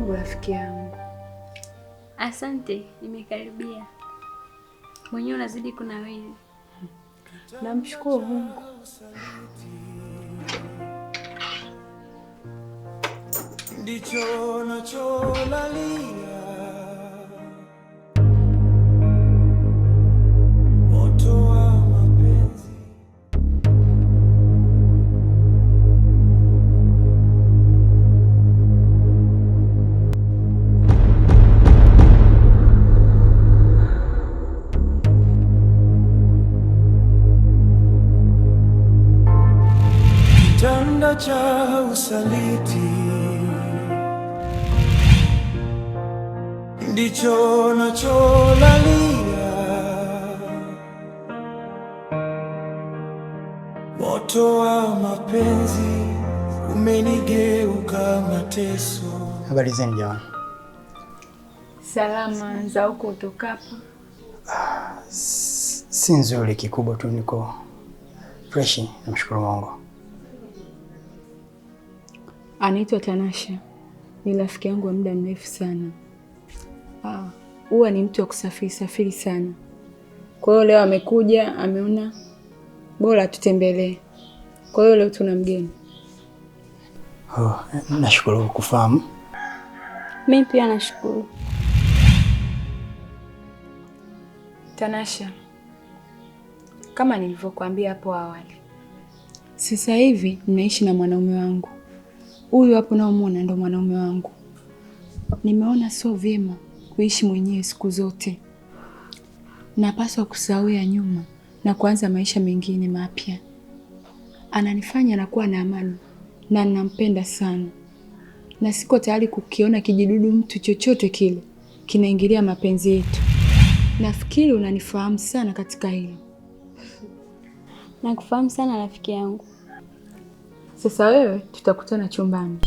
Karibu rafiki yangu. Asante, nimekaribia. Mwenyewe unazidi kunawiri. Namshukuru Mungu. Ndicho nacholalia, moto wa mapenzi. Kitanda cha usaliti ndicho nacholalia, moto wa mapenzi umenigeuka mateso. Habari zenu jamani. Salama za huko utokapo? Si nzuri, kikubwa tu niko fresh, namshukuru Mungu. Anaitwa Tanasha, ni rafiki yangu wa muda mrefu sana. Huwa ni mtu wa kusafiri safiri sana. Kwa hiyo leo amekuja, ameona bora tutembelee. Kwa hiyo leo tuna mgeni. Oh, nashukuru kufahamu. Mimi pia nashukuru. Tanasha, kama nilivyokuambia hapo awali, sasa hivi ninaishi na mwanaume wangu. Huyu hapo unaomuona ndo mwanaume wangu. Nimeona sio vyema kuishi mwenyewe siku zote. Napaswa kusahau ya nyuma na kuanza maisha mengine mapya. Ananifanya nakuwa na amani na nampenda sana. Na siko tayari kukiona kijidudu mtu chochote kile kinaingilia mapenzi yetu. Nafikiri unanifahamu sana katika hilo. Nakufahamu sana rafiki yangu. Sasa wewe tutakutana chumbani.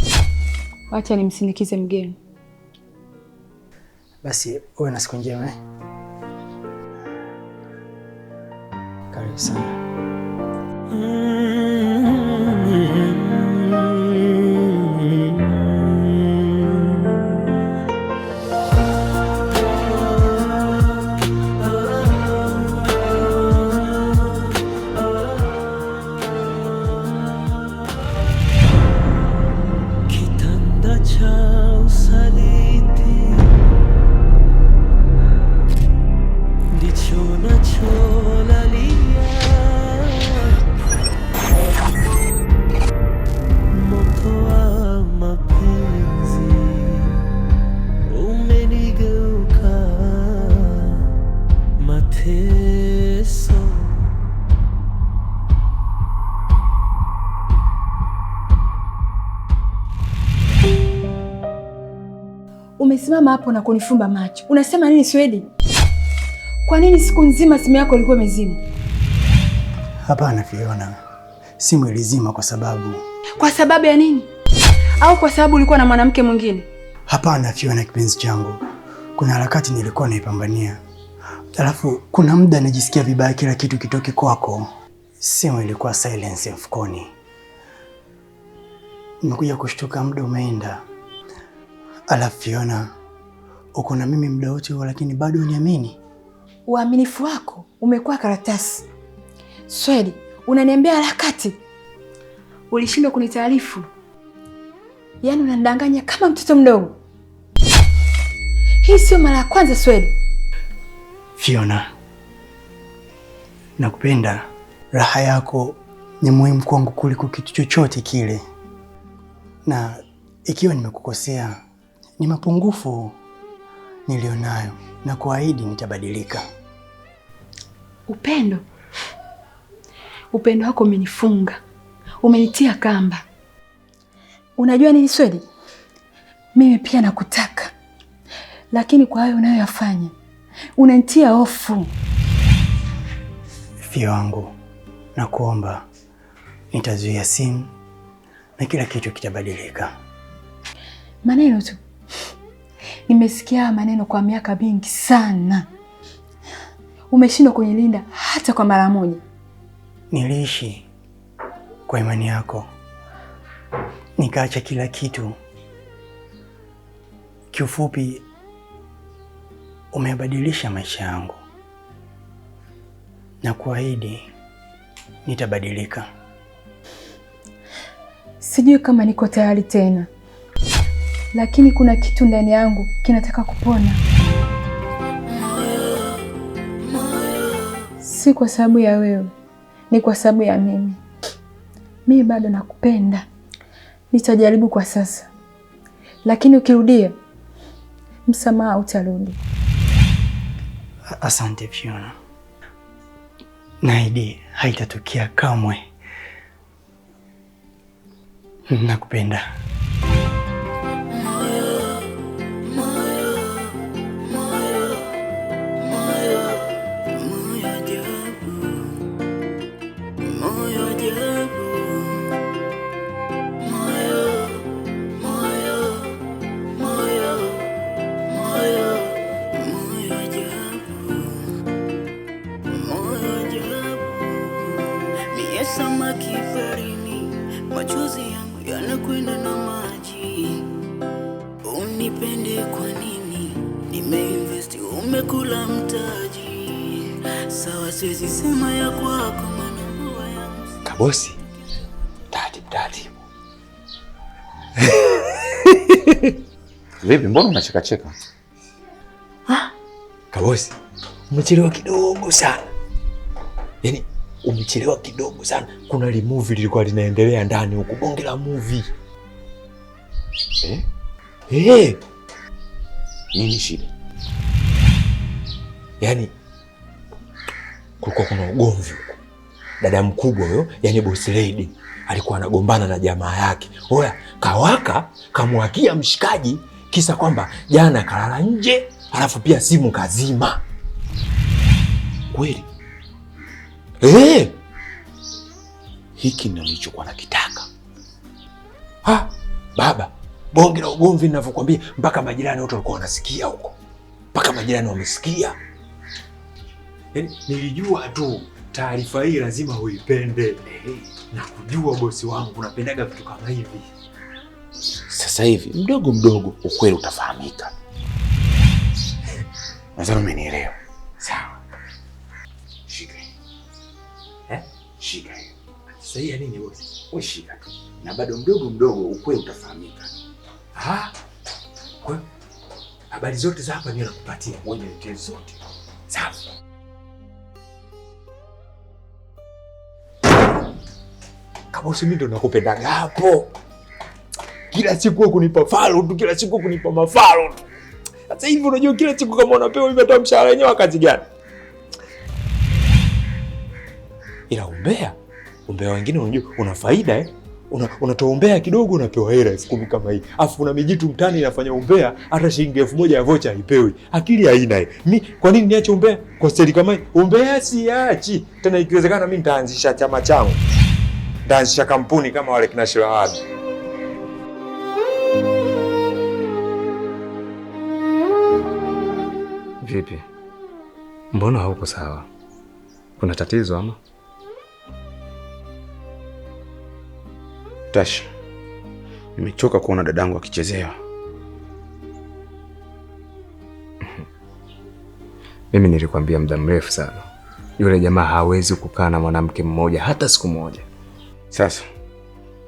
Wacha nimsindikize mgeni. Basi uwe na siku njema. Karibu sana. Kitanda cha usaliti ndicho nacholalia, moto wa mapenzi umenigeuka mateso. Umesimama hapo na kunifumba macho. Unasema nini Swedi? Kwa nini siku nzima simu yako ilikuwa imezima? Hapana Fiona, simu ilizima kwa sababu. Kwa sababu ya nini? Au kwa sababu ulikuwa na mwanamke mwingine? Hapana Fiona, kipenzi changu, kuna harakati nilikuwa naipambania, alafu kuna muda najisikia vibaya kila kitu kitoke kwako. Simu ilikuwa silence mfukoni, nimekuja kushtuka muda umeenda. Alafu Fiona, uko na mimi muda wote huo, lakini bado uniamini? Uaminifu wako umekuwa karatasi. Swedi, unaniambia harakati. Ulishindwa kunitaarifu. Yaani unanidanganya kama mtoto mdogo. Hii sio mara ya kwanza Swedi. Fiona, nakupenda. Raha yako ni muhimu kwangu kuliko kitu chochote kile, na ikiwa nimekukosea, ni mapungufu nilionayo, na kuahidi nitabadilika. Upendo, upendo wako umenifunga, umenitia kamba. Unajua nini Swedi? Mimi pia nakutaka, lakini kwa hayo unayoyafanya unanitia hofu. Fia wangu, nakuomba, nitazuia simu na kila kitu kitabadilika. Maneno tu nimesikia haya maneno kwa miaka mingi sana. Umeshindwa kunilinda hata kwa mara moja. Niliishi kwa imani yako, nikaacha kila kitu Kiufupi, umebadilisha maisha yangu na kuahidi nitabadilika. Sijui kama niko tayari tena, lakini kuna kitu ndani yangu kinataka kupona. Si kwa sababu ya wewe, ni kwa sababu ya mimi. Mimi bado nakupenda. Nitajaribu kwa sasa, lakini ukirudia, msamaha utarudi. Asante Fiona, naahidi haitatokea kamwe. Nakupenda. Samaki baharini, machozi yangu yanakwenda na maji. Unipende kwa nini? Nimeinvest, umekula mtaji. Sawa, siwezi sema ya kwako, maana huwa yangu. Kabosi, taratibu taratibu. Vipi, mbona unachekacheka? Kabosi, umechelewa kidogo sana. Yaani umechelewa kidogo sana. Kuna li movie lilikuwa linaendelea ndani huku, bonge la movie. Eh? Eh, Nini shida? yaani kulikuwa kuna ugomvi huku. Dada mkubwa huyo, yani boss lady, alikuwa anagombana na jamaa yake. Oya, kawaka kamwakia mshikaji kisa kwamba jana kalala nje, alafu pia simu kazima. Kweli Eh, hiki ndio nilichokuwa nakitaka. ha, baba, bonge la ugomvi ninavyokuambia, mpaka majirani wote walikuwa wanasikia huko, mpaka majirani wamesikia. Yaani nilijua tu taarifa hii lazima uipende, na kujua bosi wangu unapendaga vitu kama hivi. Sasa hivi mdogo mdogo ukweli utafahamika. Nadhani umenielewa. Sawa. Shika hii. Eh? Shika hii. Sasa hii ya nini bosi? Wewe shika tu. Na bado mdogo mdogo ukweli utafahamika. Ah. Kwa hiyo habari zote za hapa mimi nakupatia. Wewe niletee zote. Sawa. Kabosi, mimi ndo nakupendaga hapo. Kila siku wewe kunipa falo tu, kila siku kunipa mafalo tu. Sasa hivi unajua kila siku kama unapewa hivi hata mshahara wenyewe wa kazi gani? Ila umbea, umbea wengine unajua una faida eh? Unatoa umbea kidogo unapewa hela 10,000 kama hii. Afu kuna mijitu mtani inafanya umbea hata shilingi 1,000 ya vocha haipewi. Akili haina eh. Mi kwa nini niache umbea? Kwa steli kama hii umbea siachi. Tena ikiwezekana mimi nitaanzisha chama changu. Nitaanzisha kampuni kama wale kina Shilawadi. Vipi? Mbona hauko sawa? Kuna tatizo ama? Tasha, nimechoka kuona dadangu akichezewa. Mimi nilikwambia muda mrefu sana, yule jamaa hawezi kukaa na mwanamke mmoja hata siku moja. Sasa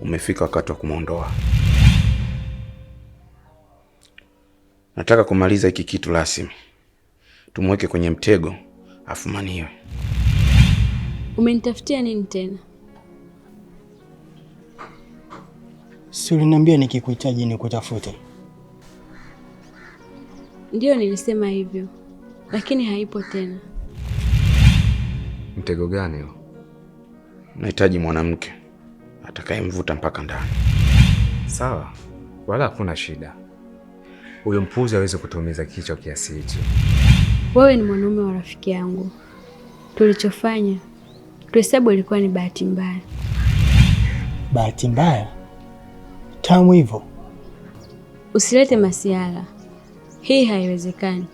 umefika wakati wa kumwondoa. Nataka kumaliza hiki kitu rasmi, tumweke kwenye mtego afumaniwe. Umenitafutia nini tena? Si uliniambia nikikuhitaji nikutafute? Ndiyo, nilisema hivyo, lakini haipo tena. Mtego gani huo? Nahitaji mwanamke atakayemvuta mpaka ndani. Sawa, wala hakuna shida. Huyo mpuzi hawezi kutuumiza kichwa kiasi hichi. Wewe ni mwanaume wa rafiki yangu. Tulichofanya tuhesabu ilikuwa ni bahati mbaya. Bahati mbaya? Tamu hivyo? Usilete masiala, hii haiwezekani.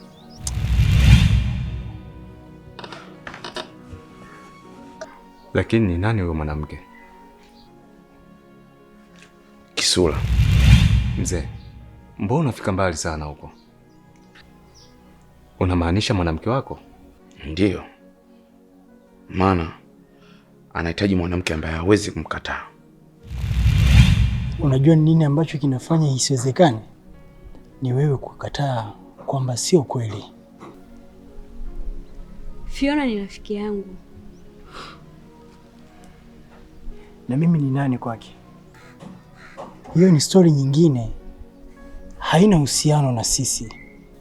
Lakini ni nani huyo mwanamke? Kisula. Mzee, Mbona unafika mbali sana huko? Unamaanisha mwanamke wako? Ndiyo. Maana anahitaji mwanamke ambaye hawezi kumkataa. Unajua ni nini ambacho kinafanya isiwezekane? Ni wewe kukataa kwamba sio kweli. Fiona ni rafiki yangu. Na mimi ni nani kwake? Hiyo ni story nyingine. Haina uhusiano na sisi.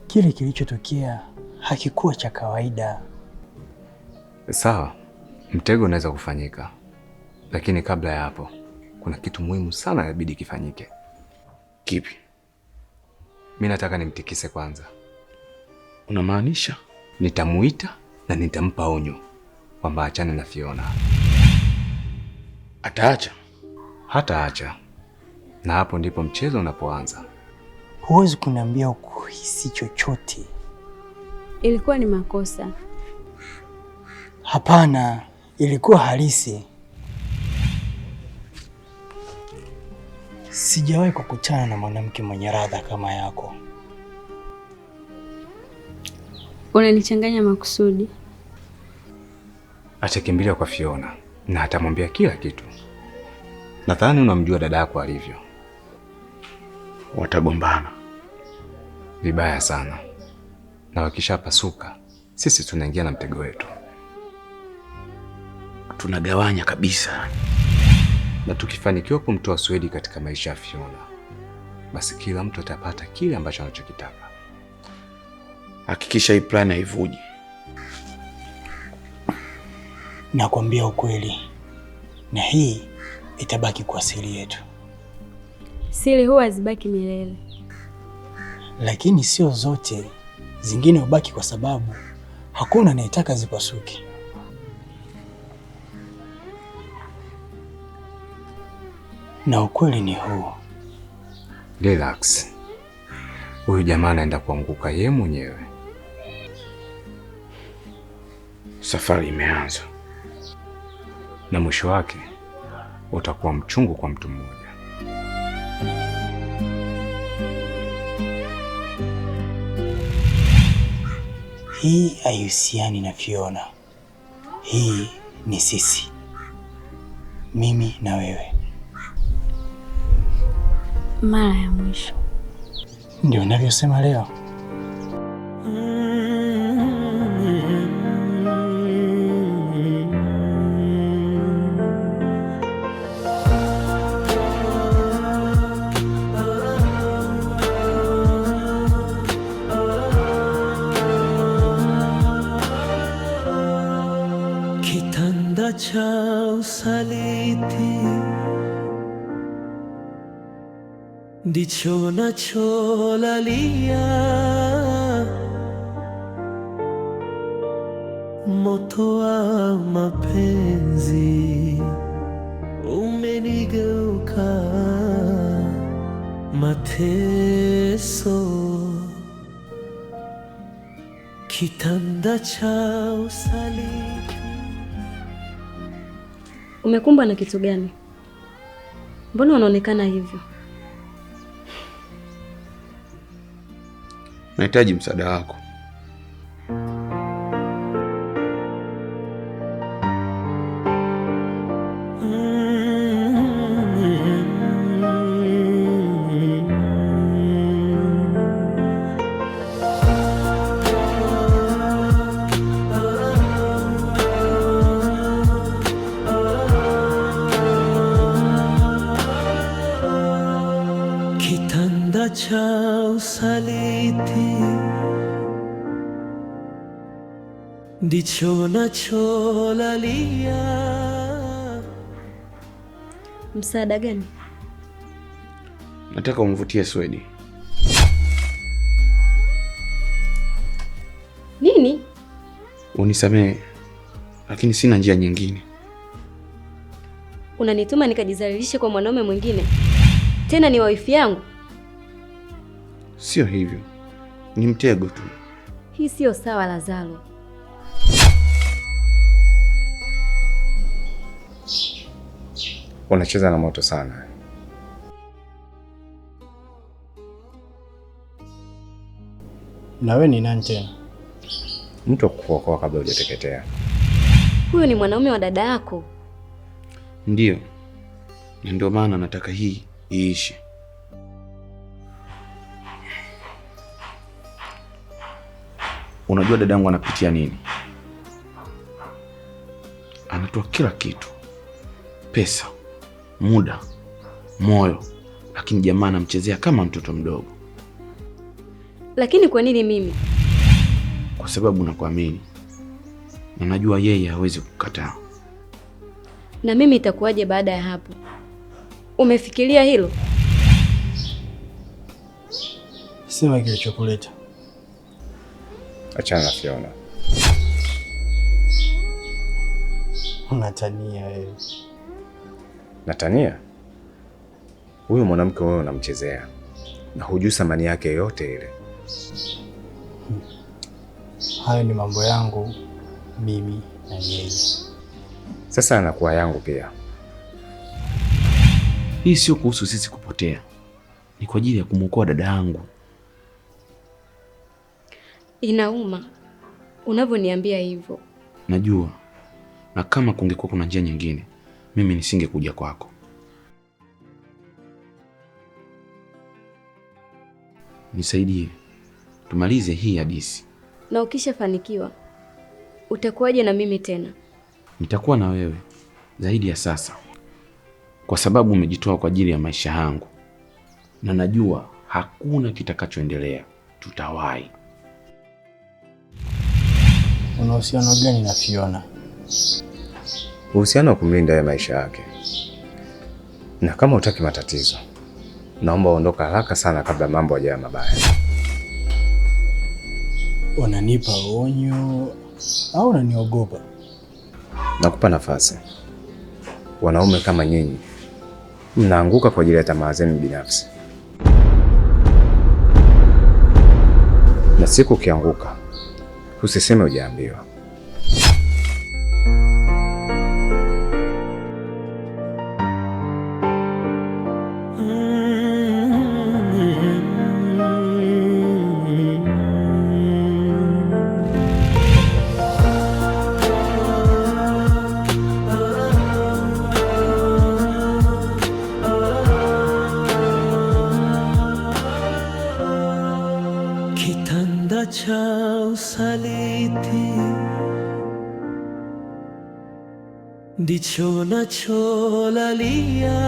Kile kilichotokea hakikuwa cha kawaida. Sawa, mtego unaweza kufanyika. Lakini kabla ya hapo, kuna kitu muhimu sana inabidi kifanyike. Kipi? Mimi nataka nimtikise kwanza. Unamaanisha? Nitamuita na nitampa onyo kwamba achane na Fiona. Ataacha? Hataacha. Na hapo ndipo mchezo unapoanza. Huwezi kuniambia ukuhisi chochote. Ilikuwa ni makosa. Hapana, ilikuwa halisi. Sijawahi kukutana na mwanamke mwenye radha kama yako. Unanichanganya makusudi. Atakimbilia kwa Fiona na atamwambia kila kitu. Nadhani unamjua dada yako alivyo. Watagombana vibaya sana. Na wakishapasuka, sisi tunaingia na mtego wetu. Tunagawanya kabisa. Na tukifanikiwa kumtoa Swedi katika maisha ya Fiona, basi kila mtu atapata kile ambacho anachokitaka. Hakikisha hii plan haivuji. Nakwambia ukweli. Na hii itabaki kwa siri yetu. Siri huwa hazibaki milele. Lakini sio zote, zingine hubaki kwa sababu hakuna anayetaka zipasuke. Na ukweli ni huu. Relax. Huyu jamaa anaenda kuanguka yeye mwenyewe. Safari imeanza. Na mwisho wake utakuwa mchungu kwa mtu mmoja. Hii haihusiani na Fiona. Hii ni sisi. Mimi na wewe. Mara ya mwisho. Ndio ninavyosema leo. Kitanda cha usaliti ndicho nacholalia, moto wa mapenzi umenigeuka mateso. Kitanda cha usaliti. Umekumbwa na kitu gani? Mbona unaonekana hivyo? Nahitaji msaada wako. Kitanda cha usaliti ndicho nacholalia. Msaada gani? Nataka umvutie Swedi. Nini? Unisamehe, lakini sina njia nyingine. Unanituma nikajizalilishe kwa mwanaume mwingine? Tena ni wife yangu? Sio hivyo. Ni mtego tu. Hii sio sawa, Lazaro. Unacheza na moto sana. Na wewe ni nani tena? Mtu wa kukuokoa kabla hujateketea. Huyu ni mwanaume wa dada yako. Ndiyo, na ndio maana nataka hii iishe. Unajua dadangu anapitia nini? Anatoa kila kitu, pesa, muda, moyo, lakini jamaa anamchezea kama mtoto mdogo. Lakini kwa nini mimi? Kwa sababu nakuamini na najua yeye hawezi kukataa. Na mimi itakuwaje baada ya hapo? Umefikiria hilo? Sema kilichokuleta. Achana na Fiona. Unatania wewe. Natania? Huyu mwanamke wewe unamchezea na hujui thamani yake yote ile. Hayo ni mambo yangu mimi na yeye. Sasa anakuwa yangu pia. Hii sio kuhusu sisi kupotea. Ni kwa ajili ya kumwokoa dada yangu. Inauma unavyoniambia hivyo. Najua. Na kama kungekuwa kuna njia nyingine, mimi nisingekuja kwako. Nisaidie tumalize hii hadithi. Na ukishafanikiwa utakuwaje na mimi tena? Nitakuwa na wewe zaidi ya sasa, kwa sababu umejitoa kwa ajili ya maisha yangu, na najua hakuna kitakachoendelea. Tutawahi. Una uhusiano gani na Fiona? Uhusiano wa kumlinda yeye maisha yake. Na kama hutaki matatizo, naomba uondoka haraka sana kabla mambo hayajawa mabaya. Unanipa onyo au unaniogopa? Nakupa nafasi. Wanaume kama nyinyi mnaanguka kwa ajili ya tamaa zenu binafsi. Na siku ukianguka, usiseme hujaambiwa. Kitanda cha usaliti ndicho nacholalia,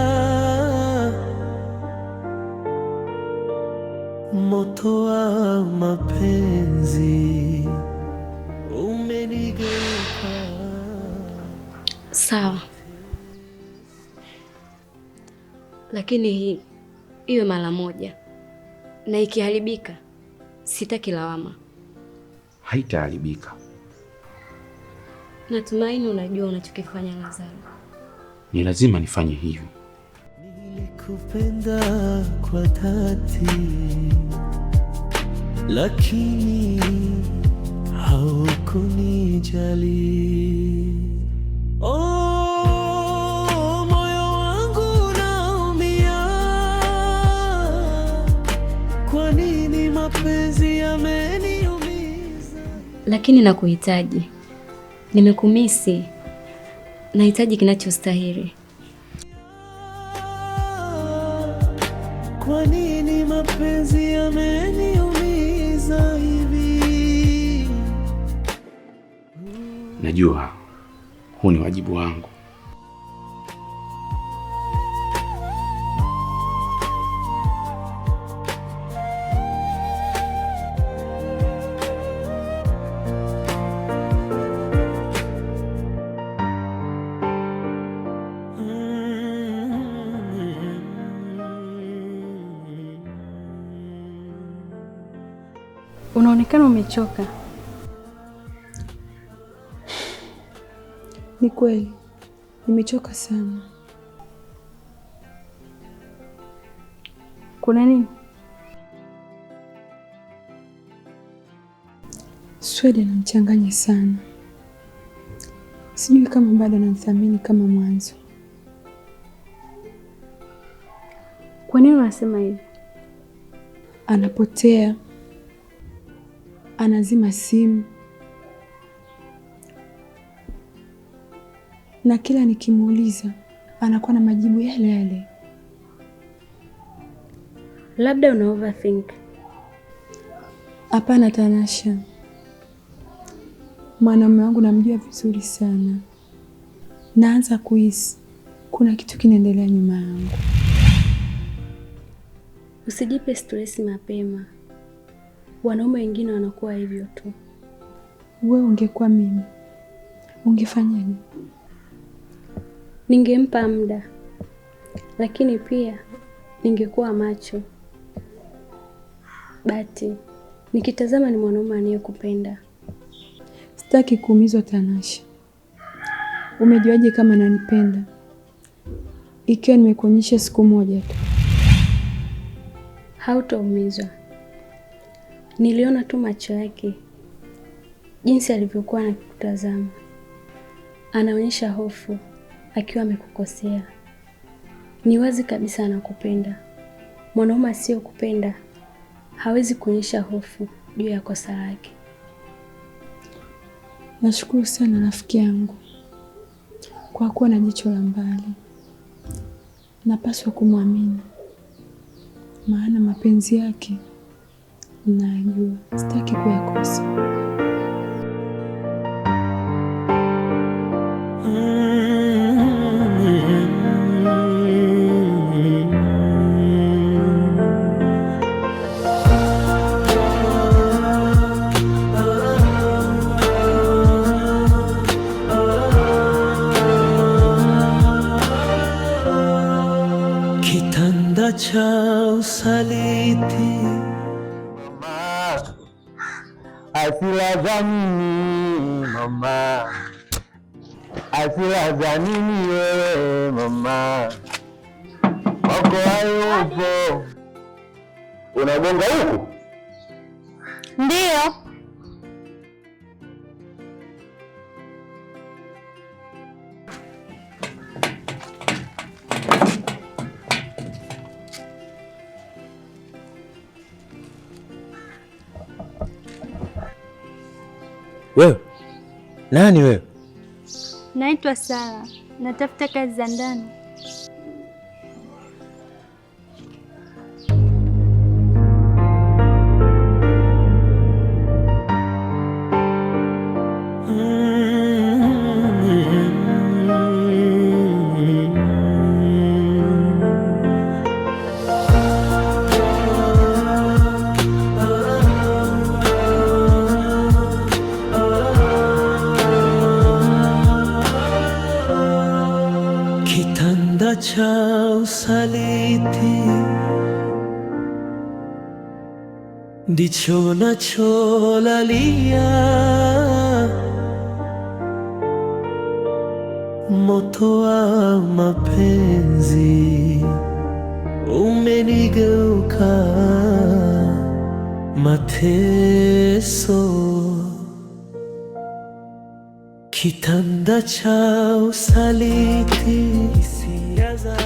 moto wa mapenzi umenigeuka. Sawa, lakini hii iwe mara moja, na ikiharibika sitaki lawama. Haitaharibika. Natumaini unajua unachokifanya Lazaro. Ni lazima nifanye hivyo. Nilikupenda kwa dhati, lakini haukunijali. Oh, moyo wangu unaumia. Kwa nini mapenzi yameniumiza? Lakini nakuhitaji, nimekumisi, nahitaji kinachostahili. Kwa nini mapenzi yameniumiza hivi? Najua huu ni wajibu wangu. Unaonekana umechoka. Ni kweli, nimechoka sana. Kuna nini? Swedi anamchanganya sana. Sijui kama bado anamthamini kama mwanzo. Kwa nini unasema hivi? Anapotea. Anazima simu, na kila nikimuuliza anakuwa na majibu yale yale. Labda una overthink. Hapana Tanasha, mwanaume wangu namjua vizuri sana. Naanza kuhisi kuna kitu kinaendelea nyuma yangu. Usijipe stress mapema. Wanaume wengine wanakuwa hivyo tu. Wewe ungekuwa mimi, ungefanyaje? Ningempa muda, lakini pia ningekuwa macho. Bati, nikitazama ni mwanaume anayekupenda. Sitaki kuumizwa Tanasha. Umejuaje kama ananipenda ikiwa nimekuonyesha siku moja tu? Hautaumizwa. Niliona tu macho yake, jinsi alivyokuwa anakutazama. Anaonyesha hofu akiwa amekukosea. Ni wazi kabisa anakupenda. Mwanaume asiyokupenda hawezi kuonyesha hofu juu ya kosa lake. Nashukuru sana rafiki yangu kwa kuwa na jicho la mbali. Napaswa kumwamini, maana mapenzi yake najua sitaki kuyakosa. Kitanda cha usaliti, Hasira za nini mama, hasira za nini wewe mama, wako hayupo, unagonga huku? Ndio. Wewe nani wewe? Naitwa Sara, natafuta kazi za ndani. Kitanda cha usaliti ndicho nacholalia, moto wa mapenzi umenigeuka mateso. Kitanda cha usaliti, hisia za